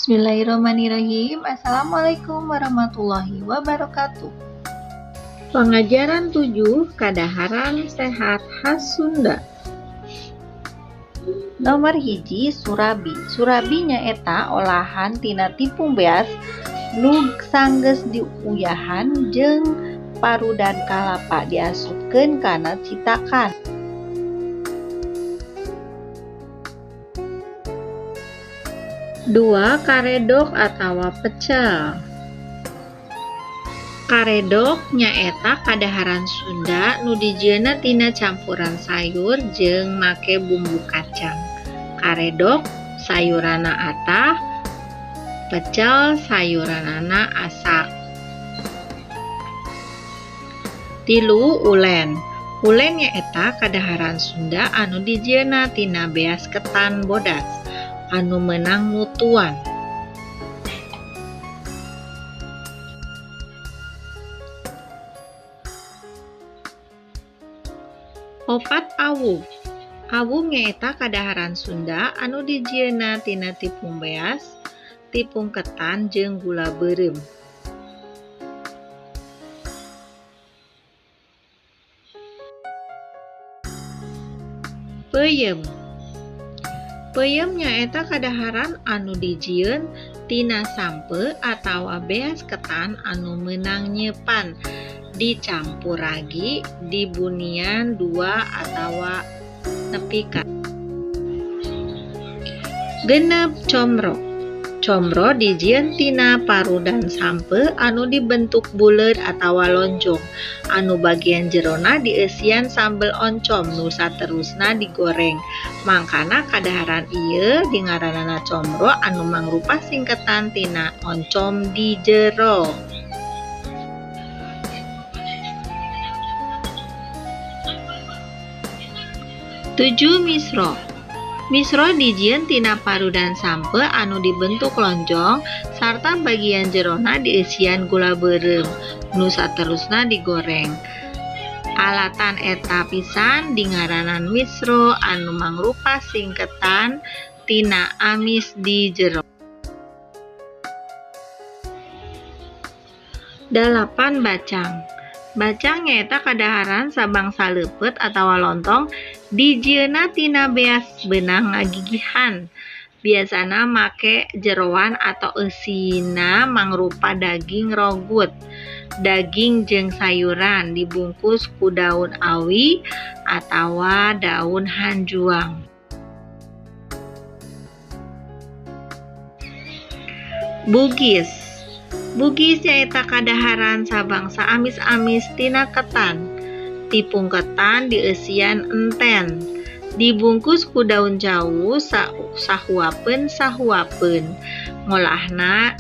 Bismillahirrahmanirrahim. Assalamualaikum warahmatullahi wabarakatuh. Pengajaran 7, Kadaharan Sehat Khas Sunda. Nomor 1, surabi. Surabi nyaeta olahan tina tipung beas nu sanggeus diuyahan jeung parudan kalapa diasupkeun kana citakan. Dua, karedok atawa pecel. Karedok nyaeta kadaharan Sunda nu dijieunna tina campuran sayur jeung make bumbu kacang. Karedok sayuranna atah, pecel sayuranana asak. 3, ulen. Ulen nyaeta kadaharan Sunda anu dijieunna tina beas ketan bodas anu meunang nutuan. 4, awug. Awug nyaeta kadaharan Sunda anu dijieunna tina tipung beas, tipung ketan jeung gula beureum. 5, peuyeum. Peuyeum nyaeta kadaharan anu dijieun tina sampeu atawa beas ketan anu meunang nyeupan dicampur ragi dibunian 2 atawa nepi ka 6, comro. Comro dijieun tina parudan sampeu anu dibentuk buleud atawa lonjong anu bagian jerona dieusian sambel oncom nu saterusna digoreng. Mangkana kadaharan ieu dingaranana comro anu mangrupa singketan tina oncom di jero. 7, misro. Misro dijieun tina parudan sampeu anu dibentuk lonjong sarta bagian jerona dieusian gula beureum nu saterusna digoreng. Alatan eta pisan dingaranan misro anu mangrupa singketan tina amis di jero. 8, bacang. Bacang nyaeta kadaharan sabangsa leupeut atawa lontong dijieunna tina beas beunang ngagigihan. Biasana make jeroan atau eusina mangrupa daging rogut, daging jeung sayuran dibungkus ku daun awi atawa daun hanjuang. Bugis. Bugis nyaeta kadaharan sabangsa amis-amis tina ketan. Tipung ketan dieusian enten, dibungkus ku daun cau sahuapeun-sahuapeun. Ngolahna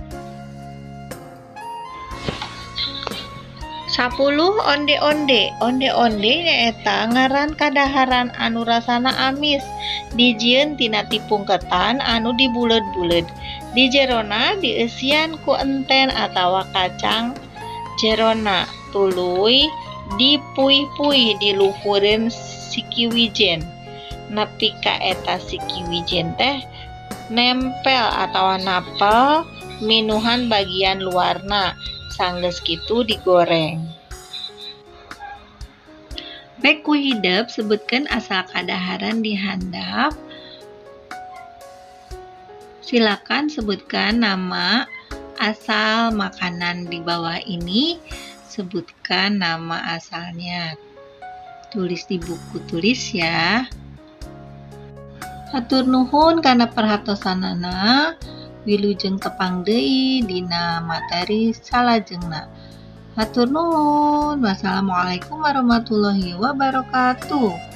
10, onde-onde. Onde-onde nyaeta ngaran kadaharan anu rasana amis dijieun tina tipung ketan anu dibuleud-buleud. Di jerona dieusian ku enten atawa kacang jerona, tuluy dipuih-puih diluhureun siki wijen. Nepi ka eta siki wijen teh nempel atawa napel minuhan bagian luarna, sanggeus kitu digoreng. Rek ku hidep sebutkeun asal kadaharan di handap. Silakan sebutkan nama asal makanan di bawah ini. Sebutkan nama asalnya. Tulis di buku tulis ya. Hatur nuhun kana perhatosanana. Wilujeng tepang deui dina materi salajengna. Hatur nuhun. Wassalamualaikum warahmatullahi wabarakatuh.